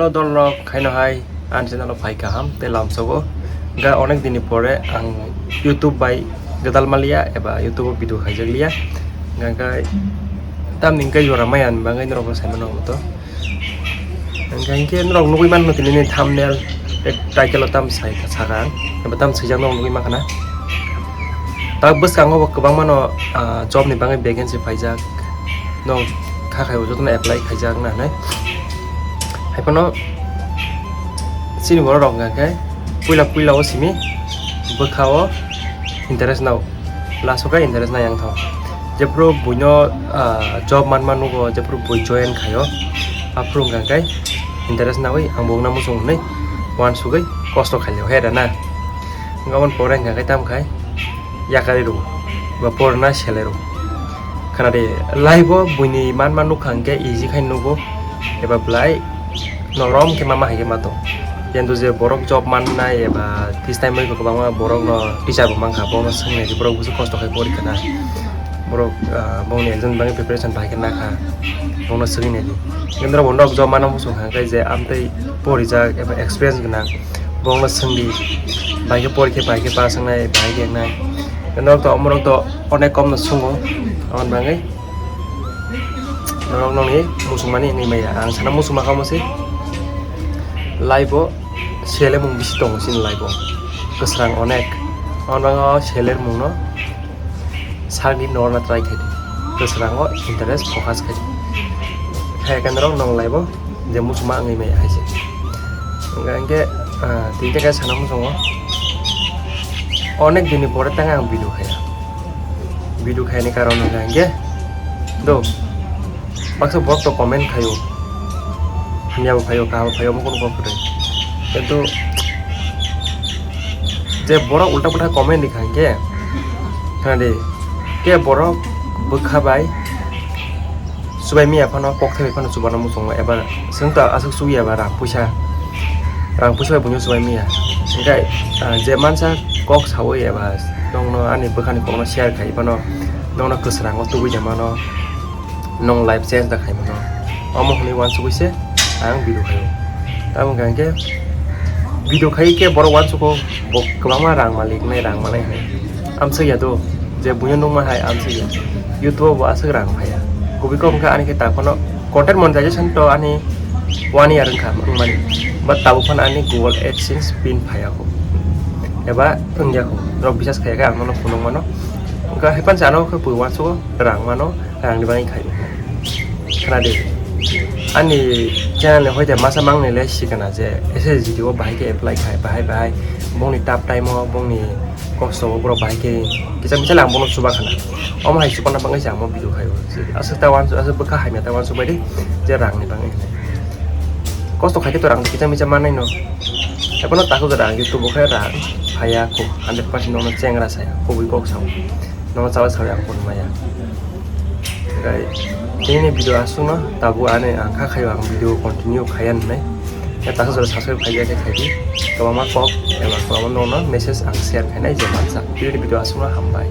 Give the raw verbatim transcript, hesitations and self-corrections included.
Hello dolrok, khaino hai ani channel o phai kaham tei lamsogo. Ga onek dini pore ang YouTube bai gwdal maliya eba YouTube o video khaijak liya. Ga tamni hwnkhe jora maya ni bagwi norok sai mano to. Hwnkhe norok nugwi mano tini ni thumbnail tei title o tam sai saka ang eba tam swijak norok nugwi mankha na. Tak bwskango bo kwbangma no job ni bagwi vacancy phaijak. Nong kha khai jotono apply khaijak na hinwi. Haiphano chini borok rok hwnka khe puila puila o simi bwkha o interest nao, last o khe interest nai yang thao. Jephru buino job manma nugo, jephru bui join khaio, aphuru hwnka khe interest nawi ang bo wngna muchung hwnwi uansugwi kosto khailio he rana. Hwnka aboni pore hwnka khe tamo khai yakarwi rw ba porna selai rw. Khana de, life o buini manma nukha hwnkhe easy khai nugo eba belai norom khe mama hai khe ma tong. Kintu je borok job mannai eba tistaimaiko kwbangma borokno teacher bo mankha, bono swngnai di borok busu kosto khai pori khana. Borok bongni exam bagwi preparation bai khe nakha, bono swngwi nai di. Kintu norok job manna muchung kha hwnkhe je amtwi porijak eba experience gwnang. Bongno swngdi, bai khe porikhe, bai khe pass wngnai, bai khe wngnai. Norok to, omorok to onek kom no swngo, aboni bagwi norok nokni muchungmani wngwi maya. Ang sana muchungma kha omo se, life o selemung bisi tongo chini life o, kwsrang onek. Aboni bagwi o selemungno sakni norna try khaidi, kwsrango interest focus khaidi. Hai khe norok nong life o je muchungma wngwi maya hai se. Hwnka hwnkhe tini khe sana muchungo onek dini pore tang ang video khaya. Video khayani karon hwnka hwnkhe do baksa borok to comment khaio, hamya bo khaio, kaham khaio, omo kunu kok kwrwi. Kintu je borok ulta pulta comment rikha hwnkhe, khna di, ke borok bwkha bai chubai miya phano, kok thai bai phano chubana muchungo, eba chwng ta aswk chuya ba rang puisa, rang puisa bai buino chubai miya. Hwnkhe je mansa kok sawi eba nokno ani bwkhani kokno share khai phano nokno kwsrango tubui da mano. Nong life change da khaimano. Omo hwnwi uansugwi se ang video khaio. Tamo hwnka hwnkhe video khai khe borok uansugo bo kwbangma rang malik wngnai, rang manai hwnwi. Amswk ya do, je buino nukma hai amswk ya. YouTube o bo aswk rang phaiya. Kubui kok wngkha ani khe ta phano content monetization to ani one year wngkha wngmani. But tabuk phano ani Google AdSense pin phaiya kho. Eba wngya kho. Norok bisas khaiya khe ang nono phunukmano. Wngkha hai pansa ano khe bui uansugo rang mano. Rangni bagwi khai. Khna di. Ani channel ni hoite masa mangni le sikana je S S G D o bahai khe apply khai, bahai bahai bongni tough time o, bongni kosto o borok bahai khe kisa misa lang bono chuba khna. Omo hai chubana bagwi se amo video khaio. Aswk ta uansu, aswk bwkha hamya ta uansu bai di je rangni bagwi. Kosto khai khe to rang kisa misa manai no. Ebono takhuk rang YouTube o khe rang phaiya kho hundred percent nono chengra saya kubui kok sao. Nono chawai sawi ang phone maya. Tei tini video aswkno tabuk ani ang kha khaio ang video continue khaiya hinwi. Tei taksa jora subscribe khaiya khe khaidi. Kwbangma kok eba kwbangma nono message ang share khainai je mansa. Tini video aswkno hambai.